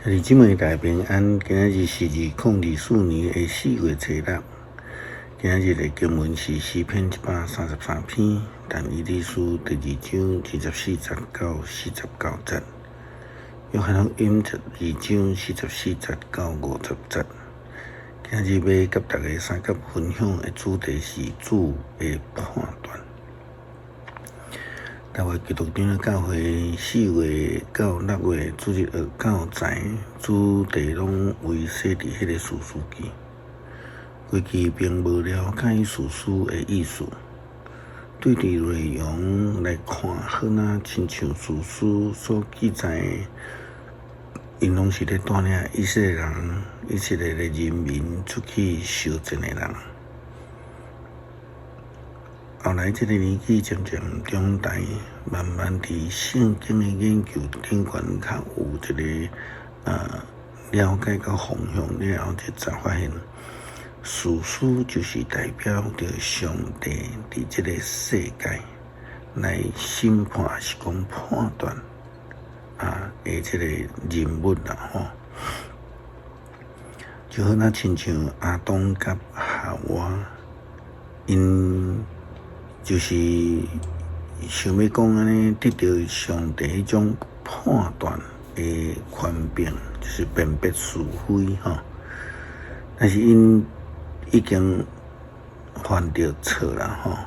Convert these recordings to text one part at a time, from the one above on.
兄弟姊妹大家平安，今仔日是2024年的4月初6。今仔日的經文是詩篇133篇，但以理書第二章24節到49節，約翰福音12章44節到50節。今仔日欲佮大家相佮分享的主題是主的判斷。台灣基督長老教會4月到6月主日學教材主題攏圍寫佇彼个士師記。過去並無了解士師的意思，對佇內容來看，好若親像士師所記載的，𪜶攏是咧帶領以色列人、以色列的人民出去相戰的人。後來，這个年紀漸漸長大，慢慢佇聖經的研究頂懸較有一个了解佮方向了後，就才發現，士師就是代表著上帝佇這个世界來審判，抑是講判斷的這个人物啦吼。就好若親像亞當佮夏娃，𪜶就是想欲講按呢，得著上帝彼種判斷的權柄，就是辨別是非吼。但是𪜶已經犯著錯啦吼。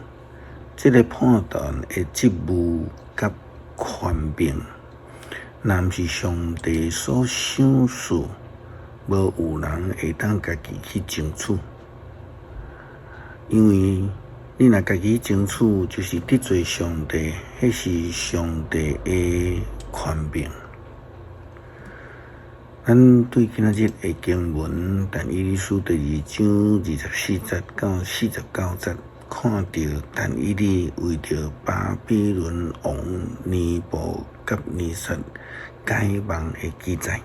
這个判斷的職務佮權柄，若毋是上帝所賞賜，無有人會當家己去爭取，因為你若家己爭取，就是得罪上帝，彼是上帝的權柄。咱對今仔日的經文，但以理書第二章24節到49節，看著但以理為著巴比倫王尼布甲尼撒解夢的記載。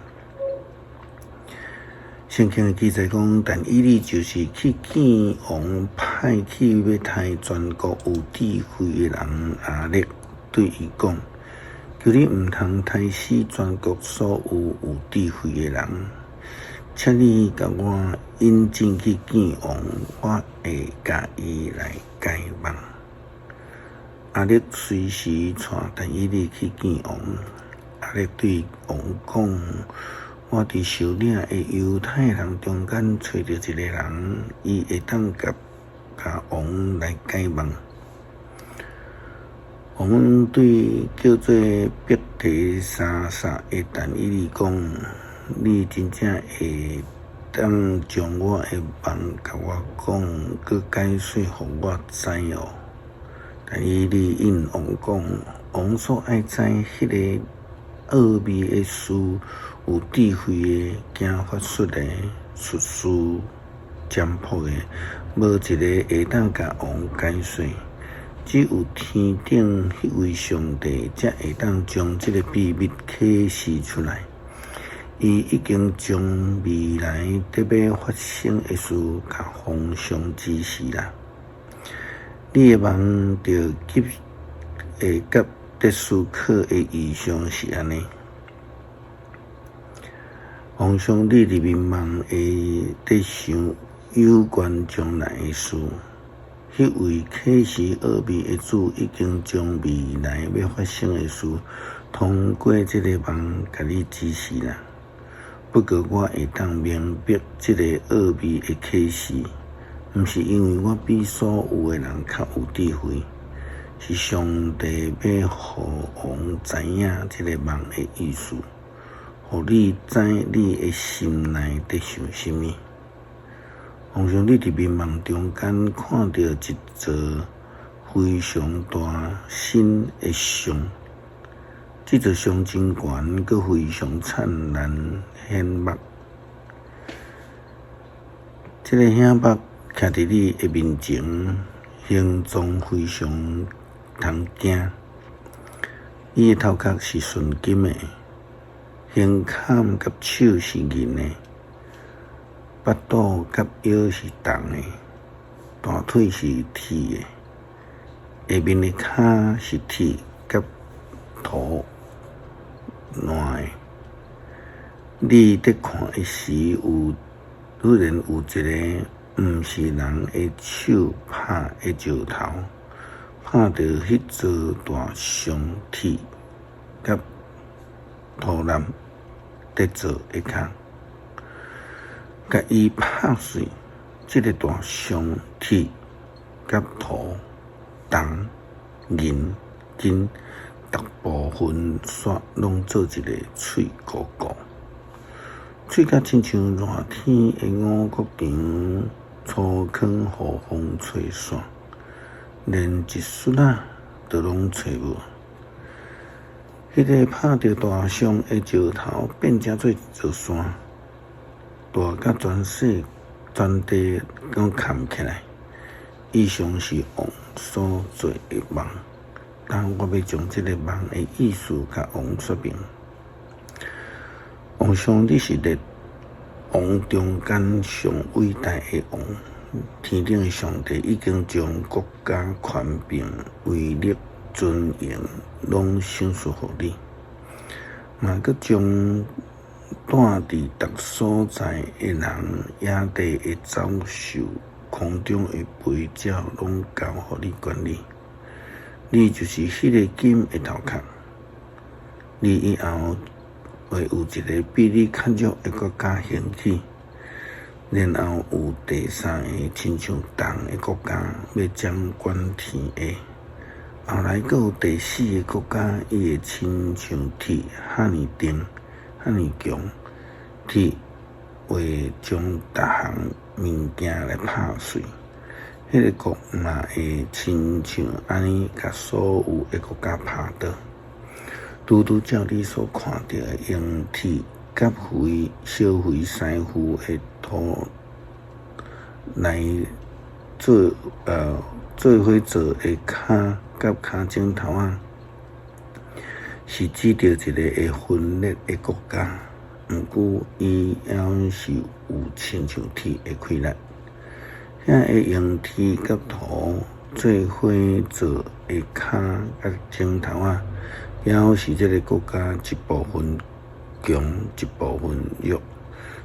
聖經的記載講，但以理就是去見王派去欲刣全國有智慧的人亞力，對伊講：求你毋通刣死全國所有有智慧的人，請你共我引進去見王，我會共伊來解夢。亞力隨時帶但以理去見王，亞力對王講：我佇首領的猶太人中間揣著一个人，伊會當共王來解夢。王對叫做伯提沙撒的但以理講：你真正會當將我的夢共我講，閣解說予我知哦。但以理應王講：王所愛知彼个奧秘的事，有智慧的、行法術的、術士、占卜的，無一个會當共王解說。只有天頂彼位上帝，才會當將這个秘密啟示出來。伊已經將未來得欲發生的事，共皇上指示啦。你的夢著及會佮得思考的異象是按呢。皇上，你佇眠夢會佇想有關將來的事。彼位啟示奧秘的主已經將未來欲發生的事，通過這个夢共你指示啦。不過我會當明白這个奧秘的啟示，毋是因為我比所有的人較有智慧，是上帝欲予王知影這个夢的意思，予你知你的心內佇想啥物。皇上，你佇眠夢中間看著一座非常大身的像，這座像真懸，閣非常燦爛顯目。這个顯目徛佇你的面前，形狀非常通驚。伊的頭殼是純金的，胸坎佮手是銀的。腹肚佮腰是銅的，大腿是鐵的，下面的跤是鐵佮塗爛的。你佇看的時，有忽然有一个毋是人的手拍的石頭，拍著彼座大象鐵佮塗濫佇做的跤，共伊拍碎。這个大象鐵佮塗、銅、銀、金，逐部分煞攏做一个碎糊糊，碎甲親像熱天的五穀場粗糠予風吹散，連一屑仔都攏揣無。彼个拍著大象的石頭變成做一座山，大甲全世全地攏崁起來。以上是王所做的夢，但我欲將這个夢的意思共王說明。王上，你是列王中間上偉大的王，天頂的上帝已經將國家、權柄、威力、尊榮攏賞賜予你，嘛閣將住佇逐所在的人、野地的走獸、空中的飛鳥，攏交予你管理。你就是彼个金的頭殼。你以後會有一个比你較弱的國家興起，然後有第三个親像銅的國家欲掌管天下。後來閣有第四个國家，伊會親像鐵遐爾重、遐爾強，鐵會將逐項物件來拍碎。彼个國嘛會親像按呢，共所有的國家拍倒。拄拄照你所看著的，用鐵佮肥小肥師傅的土來做做伙做的跤佮跤指頭仔，是指著一个會分裂的國家。毋過伊猶是有親像鐵的氣力。遐个用鐵佮土做伙做的跤佮指頭仔，表示這个國家一部分強，一部分弱。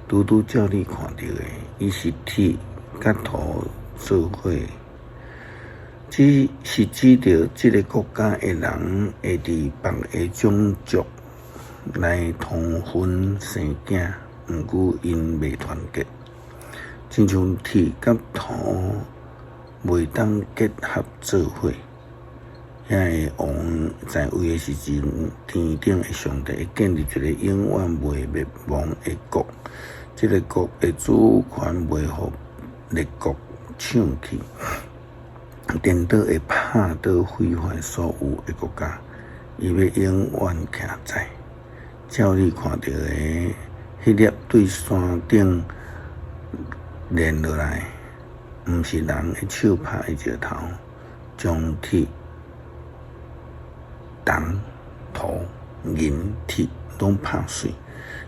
拄拄照你看著的，伊是鐵佮土做伙，只是指著這个國家的人會佇別个種族來通婚生囝，毋過𪜶袂團結，親像鐵佮土袂當結合做伙。遐个王在位的時陣，天頂的上帝會建立一个永遠袂滅亡的國，這个國的主權袂予列國搶去，顛倒會拍倒毀壞所有的國家，伊欲永遠徛在。照你看著的，彼粒對山頂連落來，毋是人的手拍的石頭，將鐵、銅、土、銀、鐵攏拍碎。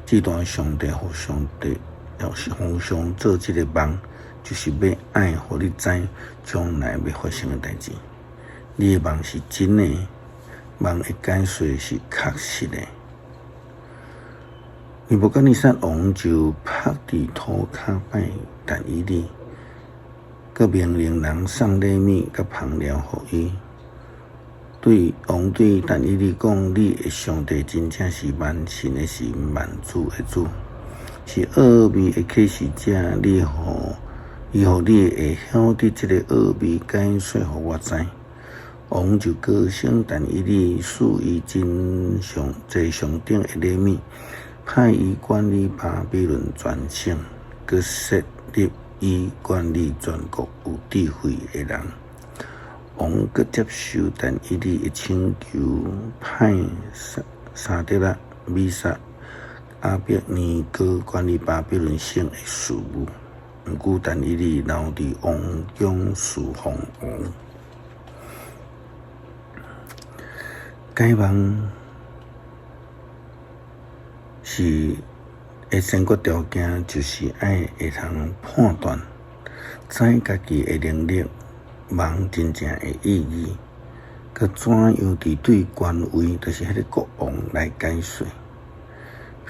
這段上帝予上帝予上做這个夢，就是欲愛予你知將來欲發生的代誌。你的夢是真的，夢的解說是確實的。尼布甲尼撒王就伏佇塗跤拜但以理，閣命令人送禮物佮香料予伊。對王對但以理講：你的上帝真正是萬神的神，萬主的主，是奧秘的啟示者。你予伊予你會曉得這个奧秘解說予我知。王就高升但以理，賜伊真上濟上等的禮物，派伊管理巴比倫全省，閣設立伊管理全國有智慧的人。王閣接受但以理的請求，派沙得拉、米煞、亞伯尼歌管理巴比倫省的事務。毋過但以理留佇王宮侍奉王。解夢是的先決條件，就是愛會通判斷，知家己的能力，夢真正的意義，閣怎樣佇對權威，就是彼个國王來解說。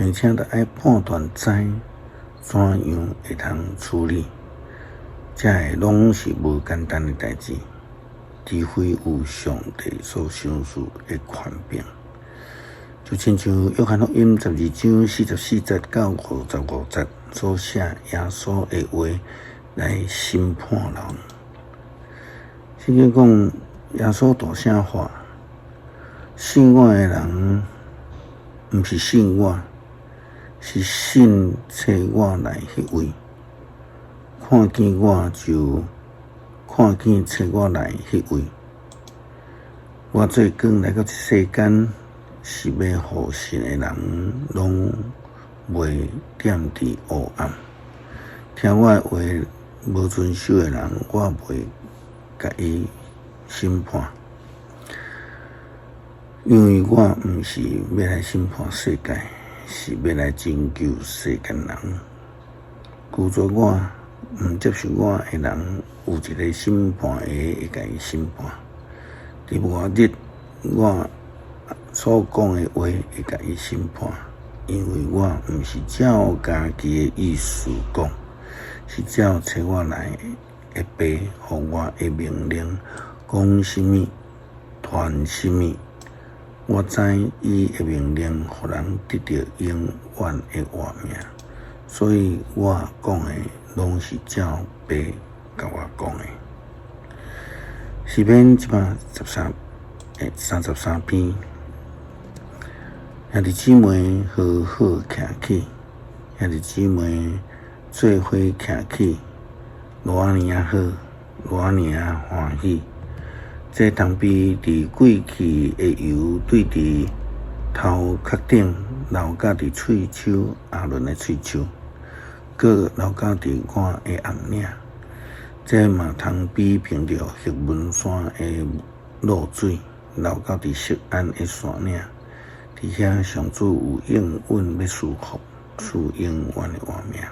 並且著愛判斷知怎樣會通處理，這个攏是無簡單的代誌，除非有上帝所賞賜的權柄。就親像約翰福音12章44節到55節所寫耶穌的話來審判人。聖經講耶穌大聲喊：信我的人，毋是信我，是信差我來彼位。看見我就看見差我來彼位。我做光來到這世間，是欲予信的人攏袂踮佇黑暗。聽我的話無遵守的人，我袂共伊審判，因為我毋是欲來審判世界，是欲來拯救世間人。拒絕我、毋接受我的人，有一个審判的會共伊審判。佇末日，我所講的話會共伊審判，因為我毋是照家己的意思講，是照差我來的爸予我的命令，講啥物，傳啥物。我知伊的命令予人得著永遠的活命，所以我講的攏是照爸共我講的。詩篇133篇，兄弟姊妹好好徛起，兄弟姊妹做伙徛起，偌爾仔好，偌爾仔歡喜。這通比佇貴氣的油對佇頭殼頂流到佇喙鬚亞倫的喙鬚，閣流到佇我的頷領。這嘛通比憑著黑門山的露水流到佇錫安的山嶺。佇遐上主有應允欲賜福，賜永遠的活命。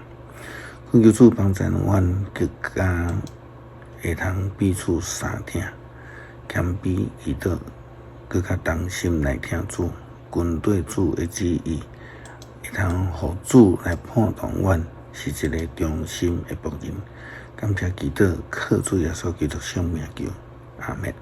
懇求主幫贊阮，更加會通彼此相疼，謙卑祈禱，閣較忠心來聽主，跟綴主的旨意，會通予主來判斷阮是一个忠心的僕人。感謝祈禱，靠主耶穌基督聖名求，阿們。